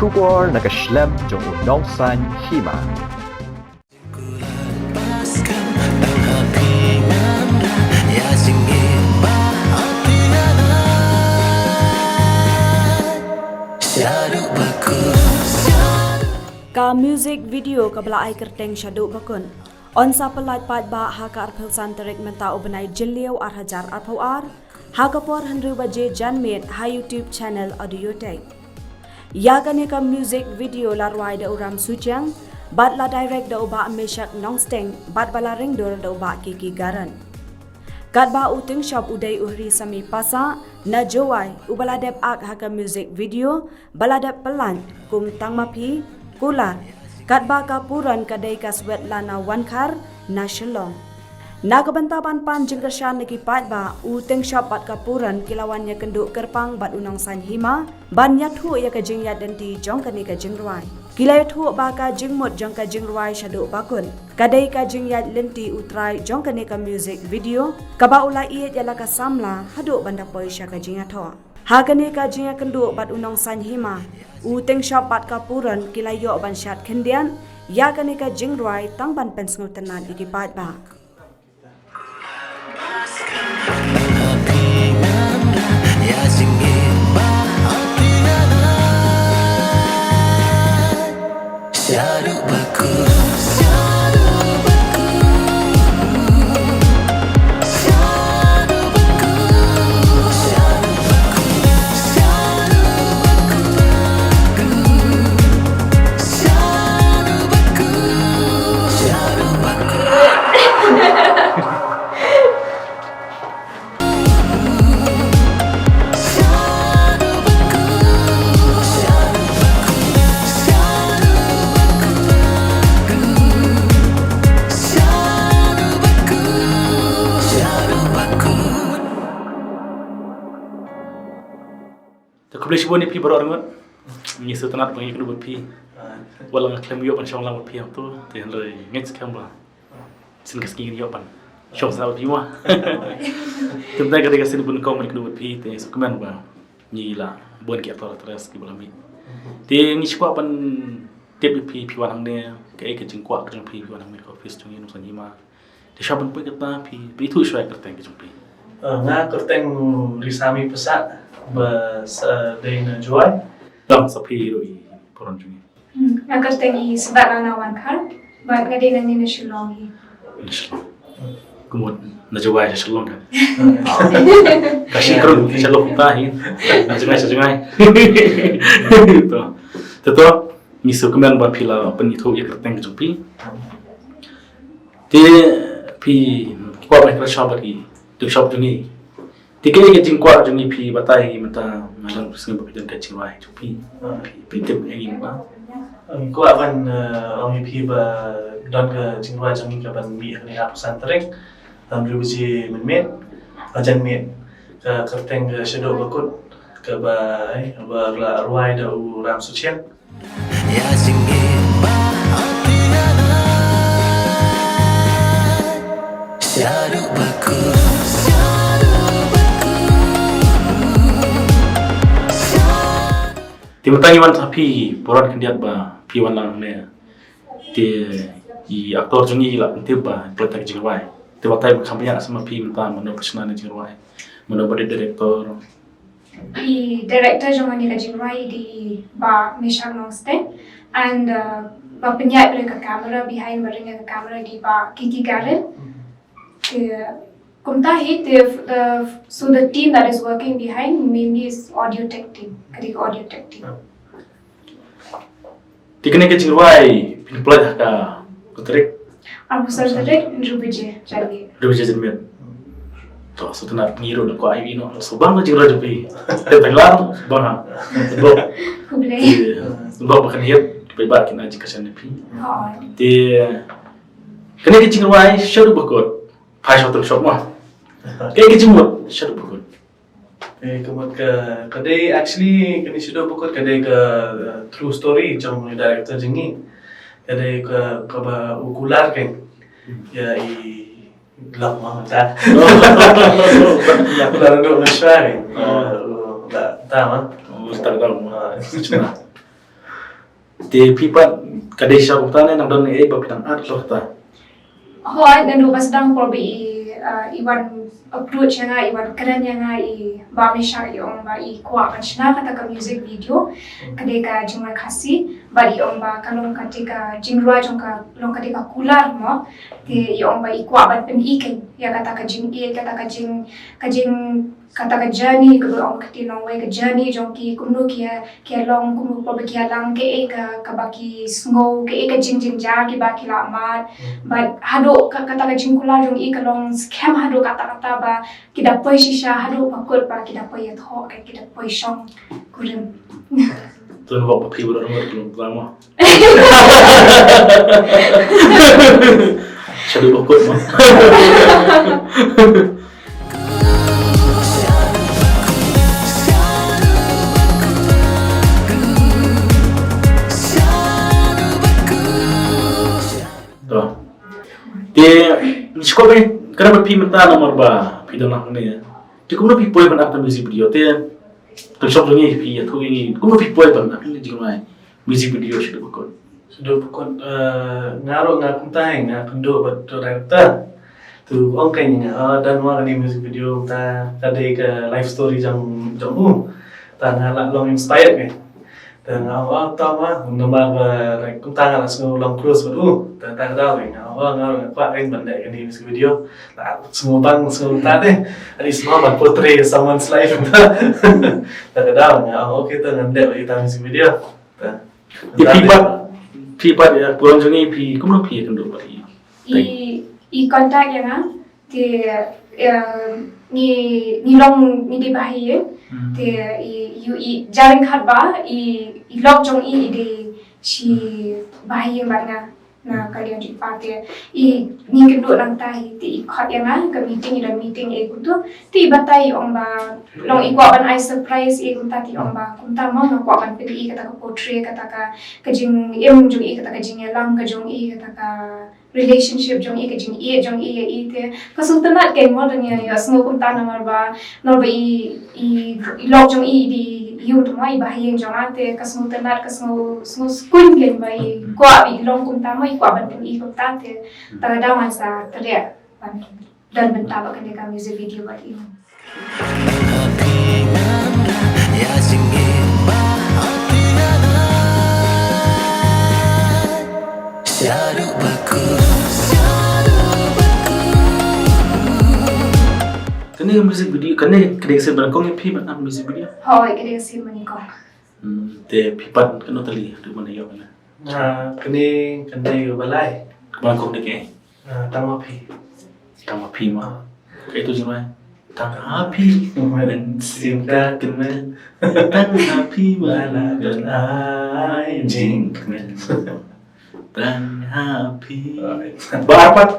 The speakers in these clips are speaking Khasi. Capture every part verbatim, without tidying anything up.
Khubor na ka shlem jong u Nongsaiñ Hima. Ka music video kaba la ai kyrteng Shaduh Bakut yn sa pyllait paidbah ha ka arphew san tarik mynta u bnai Jylliew ar hajar arphew ar ha ka por hynriew baje janmiet ha YouTube channel Audiotech. Ïa kane ka music video la rwai da u Ram Suchiang bad la direct da u Bah Meshak Nongsteng bad ba la ringdur da u Bah Kiki Garan. Katba u Tyngshop u dei u Hri Sami Pasa na Jowai uba la dep ak ha ka music video ba la dep pyllait kum Tang Ma Phi, Kular, katba ka Puran ka dei ka Swetlana Wankhar na Shillong. Na ka bynta ban pan jingkyrshan na ki paidbah, u Tyngshop bad ka Puran ki la wan ïakynduh kyrpang bad u Nongsaiñ Hima ban ïathuh ïa ka jingïaid lynti jong kane ka jingrwai. Ki la ïathuh ba ka jingmut jong ka jingrwai Shaduh Bakut ka dei ka jingïaid lynti u trai jong kane ka music video kaba u la ïeit ïa la ka samla haduh ban da poi sha ka jingïathoh. Ha kane ka jingïakynduh bad u Nongsaiñ Hima, u Tyngshop bad ka Puran ki la ïoh ban shad khyndiat ïa kane ka jingrwai tang ban pynsngewtynnat ïa ki paidbah. Te khublei shibun ïa phi baroh arngut. Ngi sngewtynnat ba ngi ïakynduh bad phi. Wat la nga khlem ïoh ban shong lang bad phi hangto, te hynrei ngeit skhem ba sien ka sngi ngin ïoh ban shong sah bad phi mo. Te mynta ka dei ka sien ba nyngkong ban ïakynduh bad phi, te sngewkmen ba ngi la bun ki actor actress kiba la mih. Te ngi shu kwah ban tip ïa phi, phi wan hangne, kaei ka jingkwah ka jong phi, phi wan hangne ka office jong ngi Nongsaiñ Hima. Te shuwa ban poi kata phi, phi ithuh shuwa ïa ka kyrteng ka jong phi. Nga kyrteng u Risami Pasa ba sa dei na Jowai. Dang sa phi ruh i Puran jong ngi. Nga kyrteng i Swetlana Wankhar bad nga dei nangne na Shillong hi. Na Shillong. Kumut na Jowai sha Shillong kan. Ka shi krung sha Shillong ta hi. Na jngai sha jngai. To. Te to. Ngi sngewkmen ba phi la pynithuh ïa ka kyrteng ka jong phi. Te phi kwah ban kyrshan bad ki Tyngshop jong ngi. Te kaei ka jingkwah jong ngi phi batai mynta nga dang sngewbha phi don ka jingrwai jong phi. Phi tip ïa ngi ba. Ngi kwah ban ong ïa phi ba don ka jingrwai jong ngi ka ban mih ha kane ka arphew san tarik. Hynriew baje mynmiet, hajan miet, ka kyrteng ka Shaduh Bakut kaba ai ba la rwai da u Ram Suchiang. Te mynta ngi wan sa phi buran khyndiat ba phi wan lang ne. Te i aktor jong ngi la pyntip ba pynta ka jingrwai. Te batai ba kham bniah sa ma phi mynta mano ba shna ne jingrwai. Mano ba dei director. I director jong kane ka jingrwai i dei Bah Meshak Nongsteng and ba pynïaid ka camera behind ba ring ka camera i dei Bah Kiki Garel. Kumta hi te the so the team that is working behind mainly is audio tech team. Ka dei audio tech team. Te kane ka jingrwai phin pynlait ha ka tarik. Arphew san tarik hynriew baje janmiet. Hynriew baje janmiet. To so tena ngi ruh na kwah ïa ino so bang ka jingrwai jong phi. Te tang lang bang ha. Bok. Khublei. Bok ba kan hiat bai ba kina jingkyrshan na phi. Te kane ka jingrwai Shaduh Bakut. Phai shot shot ma. Kaei ka jingmut Shaduh Bakut. Eh, ka mut ka, ka dei actually kane Shaduh Bakut ka dei ka uh, true story jong u director jong ngi. Ka dei ka kaba u kular keiñ. Ïa i lok ma ta. Ïa kular ndo na shwa keiñ. Ïa u da ta ma. U ta da ma. Te phi pat ka dei sha kumta ne nang don ei ba phi dang at sha kumta? Hooid, naduh ba sdang por ba i, ah, i wan approach ïa nga, i wan kren ïa nga i Bah Mishak, i ong ba i kwah ban shna kata ka music video, ka dei ka jingrwai Khasi, bad i ong ba ka long kata ka jingrwai jong ka long kata ka kular mo. Te i ong ba i kwah ban pyni kein ïa kata ka jingïeit, kata ka jing, ka jing kata ka journey, kaba ong kata nongwei ka journey jong ki, kumno ki ïa, ki ïa long, kumno ba ki ïa lang, kaei ka, kaba ki sngew, kaei ka jingjynjar kiba ki la mad. Bad haduh ka, kata ka jingkular jong i ka long skhem haduh katta katta ba ki da poi shisha haduh ba kut ba ki da poi ïathoh, ka ki da poi shong kurim. Tun bok ba phi bro ngut tu drama. Shadow bok kut mo. To. Te, ni shkop eh, kena ba phi mynta namar ba phi dang nang ne. Te kumno phi poi ban act music video te. Kan shop jong ngi phi ïathuh ïa ngi kumno phi poi ban act ne jingmai. Music video Shadow Bakut. Shadow Bakut, eh, nga ruh nga kumta hi, nga kynduh bad u director. Tu ong kein ïa nga, ah, don ma kane music video, ta ka dei ka life story jong, jong u. Ta nga la long inspired kein. Ta nga ong, ah, ta ma, namar ba, like, kumta nga la sngew long close bad u. Ta, ta ka daw kein nga ong, ah, nga ruh nga kwah kein ban leh kane music video. La sngew bang, sngew kumta te. At least ma ban portray someone's life. Ta ka daw nga ong, okay, ta ngan leh bad ita music video. Ta. Ïa phi pat, phi pat ïa burom jong ngi phi kumno phi ïakynduh bad i? I, i contact ïa nga, te, eh, ngi, ngi long ngi dei bahaïing, te i, i, i, jaring khat ba, i, i lok jong i, i dei shi bahaïing bad nga. Na ka liang jong i pa te, i, ngi kynduh nangta hi, te i khot ïa nga, ka meeting, i don meeting ei kumtu, te i batai i ong ba, long i kwah ban ai surprise ei kumta, te i ong ba, kumta mo nga kwah ban pyni kata ka portray, kata ka, ka jingim jong i, kata ka jingïalang ka jong i, kata ka relationship jong i, ka jingïeit jong i ïa i te. Ka sngewtynnat kein mo dang ïa, ïa sngew kumta namar ba, namar ba i, i, i lok jong i, i dei i ïing te mo, i bahaïing jong nga te, ka sngewtynnat, ka sngew, sngew skun kein ba i kwah ba i long kumta mo, i kwah ban pyni kumta te. Ta ka daw ngan sa treh ban don bynta bad kane ka music video bad i. Kane ka music video, kane ka dei ka sien ba nyngkong ïa phi ban act music video? Hooid, ka dei ka sien ba nyngkong. Hmm, te phi pan kano tylli haduh ban ïoh kane? Ah, kane, kane ka ba lai. Kaba nyngkong dei kaei? Ah, Tang Ma Phi. Tang Ma Phi mo. Ah. Kaei tu jingrwai? Tang ha phi mynsiem ka kmen. Tang ha phi ba la don ai jingkmen. Tang ha phi. Alright. Ba ar pat.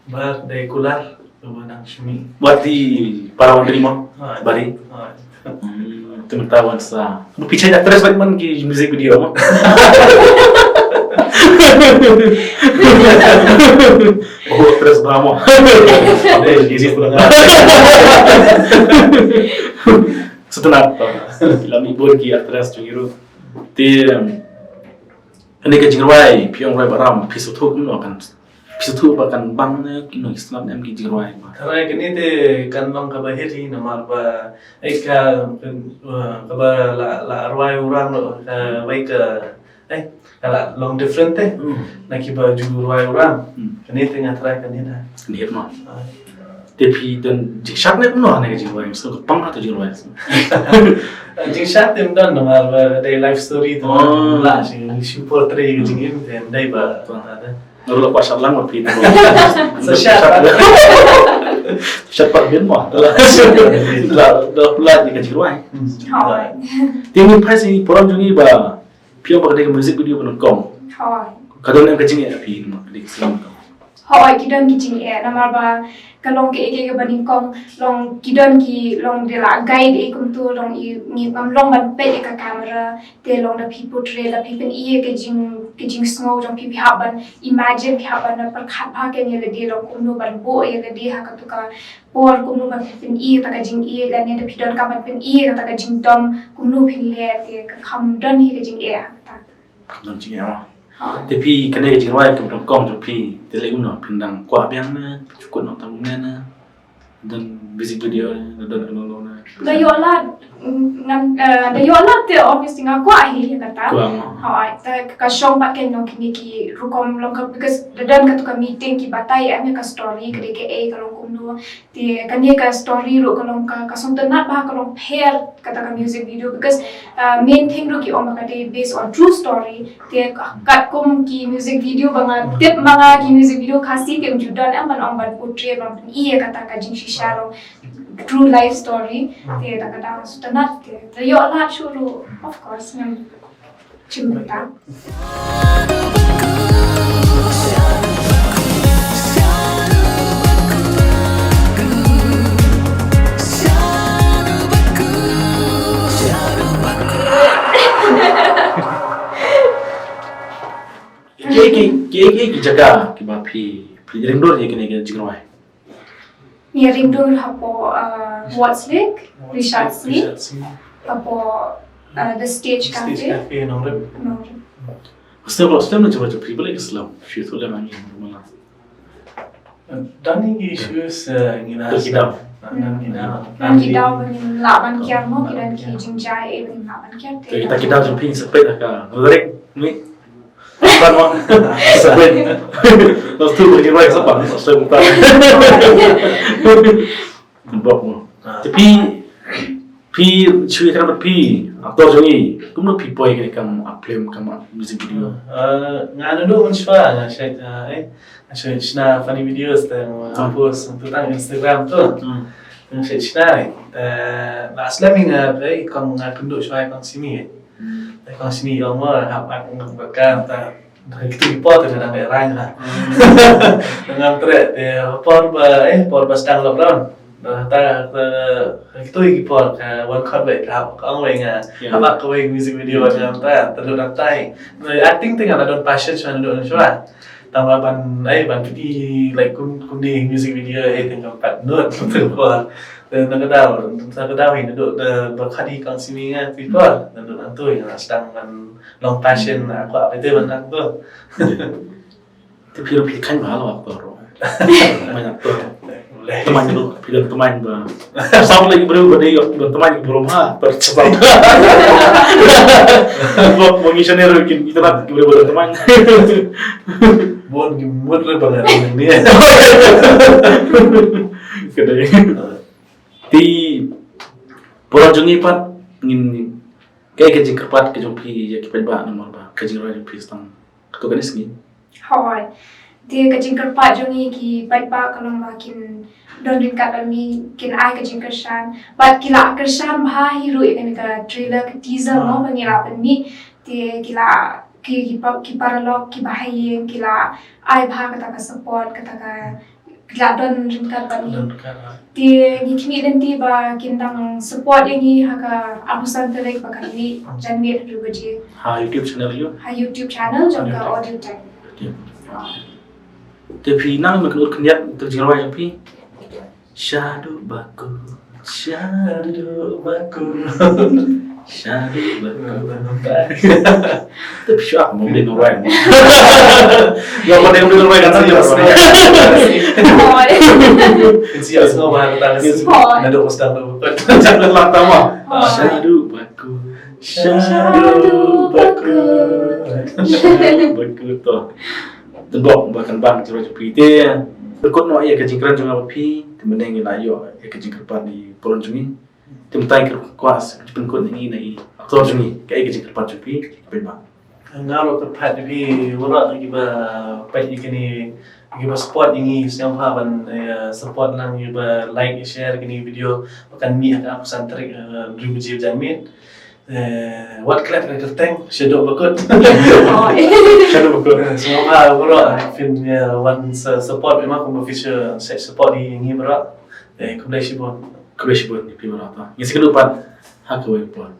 Ba ar dei kular. Ba nang shimi. Ba dei para wan dei mo. Alright. Ba dei. Alright. Hmm, tu mynta wan sa. Ba phi shait actress bad man ki music video mo. Oh, actress ba mo. Dei, dei, dei. Sutnat. Lami bun ki actress jong ngi ruh. Te, em, kane ka jingrwai, phi ong rwai baram, phi sngewthuh kumno kan. Phi sngewthuh ba kan bang ne, ki nongïalam ne em ki jingrwai ba. Tharai kane te kan long kaba hit hi namar ba, eh, ka, eh, kaba la, la rwai u Ram ruh, ka wei ka, eh, ka la long different te. Hmm. Na kiba ju rwai u Ram. Hmm. Kane te nga tharai kan hit ha. Kan hit mo. Ah. Te phi don jingshad ne kumno ha kane ka jingrwai, so ka pang ha tu jingrwai. Jingshad te ym don namar ba dei life story te. Oh. La shi, shi portray ka jingim te ym dei ba. Nga ruh la kwah shad lang bad phi. Sa shad. Shad pat bien mo. La, la, la, la, ka jingrwai. Hmm. Hooid. Te ngi phai sha i burom jong ngi ba phi ong ba ka dei ka music video ba nyngkong. Hooid. Ka don em ka jingeh phi mo ka dei ka sien ba nyngkong? Hooid, ki don ki jingeh namar ba ka long kaei kaei kaba nyngkong, long ki don ki long de la guide ei kumtu, long i ngi ngam long ban peit ïa ka camera. Te long da phi portray, da phi pyni ïa ka jing, ka jingsngew jong phi, phi hap ban imagine, phi hap ban pyrkhat bha kein ïa lade long kumno ban buh ïa lade ha katu ka por, kumno ban phin pyni ïa kata ka jingïeit, lane da phi donkam ban pyni ïa kata ka jingdom, kumno phin leh, te ka kham don hi ka jingeh ha kata. Don jingeh mo. Te phi kane ka jingrwai ka ba nyngkong jong phi, te lei kumno, phi dang kwah biang ne, phi shu kut noh tang kumne ne? Don music video ne, don kano kano ne? Da ïoh lad, mm, ngan, eh, da ïoh lad te obviously nga kwah hi ïa kata. Kwah mo. Hooid, te ka shong pat kein long kine ki rukom long ka, because da don katu ka meeting ki batai em ïa ka story, ka dei kaei, ka long kumno. Te kane ka story ruh ka long ka, ka sngewtynnat bha, ka long pher kata ka music video because, uh, main thing ruh ki ong ba ka dei based on true story. Te ka-, katkum ki music video ba nga tip ma nga ki music video Khasi kim ju don em ban ong ban portray ban pyni ïa kata ka jingshisha long true life story. Te ta ka dang sngewtynnat te. Te ïoh lad shuh ruh, of course, ngam Chim bynta. Ki, ki, ki, ki, ki jaka kiba phi, phi ring dur ïa kine ki jingrwai. Ngi ring dur hapoh, uh, Ward's Lake, Ward's Lake, Richards Lake, Richards Lake. Hapoh, uh, The Stage Cafe. Stage Cafe, Nongrep. Nongrep. Stage, stage na jaka jaka phi balik Islam. Phi tu le mangi mala. Dan ni ki issues, uh, ngi na. Ki daw. Dan ki daw. Dan ki daw ban lah ban kiar mo, ki don ki jingjia eh ban lah ban kiar. Kita ki daw jong phi separate ka. Direct ni. Ban mo. Separate. Lepas tu bagi roi siapa? Lepas tu bukan. Bok mo. Ah. Te phi, phi shu ïa kane bad phi, actor jong ngi, kumno phi poi kane kam art film kam music video? Ah, nga naduh mynshuwa nga shait, ah, eh, nga shait shna funny videos te nga post tu tang Instagram tu. Hmm. Nga shait shna, eh, la slem nga, eh, kong nga kynduh shuwa kong Simi. Hmm. Te kong Simi ong mo, hap ak ngam ka kam ta. Kitu ki por te nga dang dei rang la. Hmm. Ngam treh te por ba, eh, por ba sdang lockdown. Dah ta, ta, kitu ki por ka wan khot wei ka hap ka ong wei nga. Ya. Hap ka wei music video ba ngam ta, ta dang tai. Acting te nga la don passion shuwa, don shuwa. Tang ba ban, eh, ban phi like kum, kum di music video, eh, te ngam pat nud tu por. Te na ka daw, na ka daw hi naduh da ba khadi kong Simi nga tu por. Naduh nang tu nga sdang ban long passion na kwah bete ban actor. Te phi ruh phi khein bha lo actor ruh. Ban actor. Boleh. Tymmen ruh, phi don tymmen ba. Sound like briew ba dei don tymmen ki briew ha, per sound. Ba mo ngi shane ruh kin internet ki briew ba don tymmen. Bon ki mut ruh ba ngan ni. Ka dei. Te burom jong ngi pat ngin Kaei ka jingkyrpad ka jong phi ïa ki paidbah namar ba ka jingrwai jong phi tang katto katne sngi. Hooid. Te ka jingkyrpad jong ngi ki paidbah ka long ba kin don ryngkat bad ngi, kin ai ka jingkyrshan. Bad ki la kyrshan bha hi ruh ïa kane ka trailer, ka teaser mo ba ngi la pynmih. Te ki la ki, ki pa-, ki paralok, ki bahaïing ki la ai bha kata ka support, kata ka Ki la don ryngkat bad ngi. Don ryngkat, ha. Te ngi khmih lynti ba kin dang support ïa ngi ha ka arphew san tarik ba kan mih janmiet hynriew baje. Ha YouTube channel ïa u? Ha YouTube channel jong ka Audio Tech. Audio Tech. Te phi nang me kynur khyndiat te jingrwai jong phi. Shaduh ba kut. Shaduh ba kut. Shaduh ba kut. Te phi shu ap mo dei nong rwai. Nga mo dei nong rwai kan sa. Hooid. Kan sa sngew ba ha ka tang. Hooid. Naduh ba sdang naduh ba kut. Jangan lang tama. Hooid. Shaduh ba kut. Shaduh ba kut. Shaduh ba kut to. Te bok ba kan ban jingrwai jong phi te. Pynkut noh ïa ka jingkren jong nga bad phi. Te mynne ngi la ïoh ïa ka jingkyrpad na burom jong ngi. Te mynta ngi kwah sa pynkut na ngi na i actor jong ngi, kaei ka jingkyrpad jong phi, phi ba. Nga ruh kyrpad ïa phi baroh kiba peit ïa kane, kiba support ïa ngi, sngewbha ban, eh, support lang, kiba like, share kane video, ba kan mih ha ka arphew san tarik, eh, hynriew baje janmiet. Eh, wat klet ka kyrteng, Shaduh ba kut. Shaduh ba kut. Eh, sngewbha baroh phin, eh, wan sa support, ïa ma kumba phi sa support ïa ngi baroh. Eh, khublei shibun. Khublei shibun ïa phi baroh to. Ngin sa ïakynduh pat ha kawei ka por.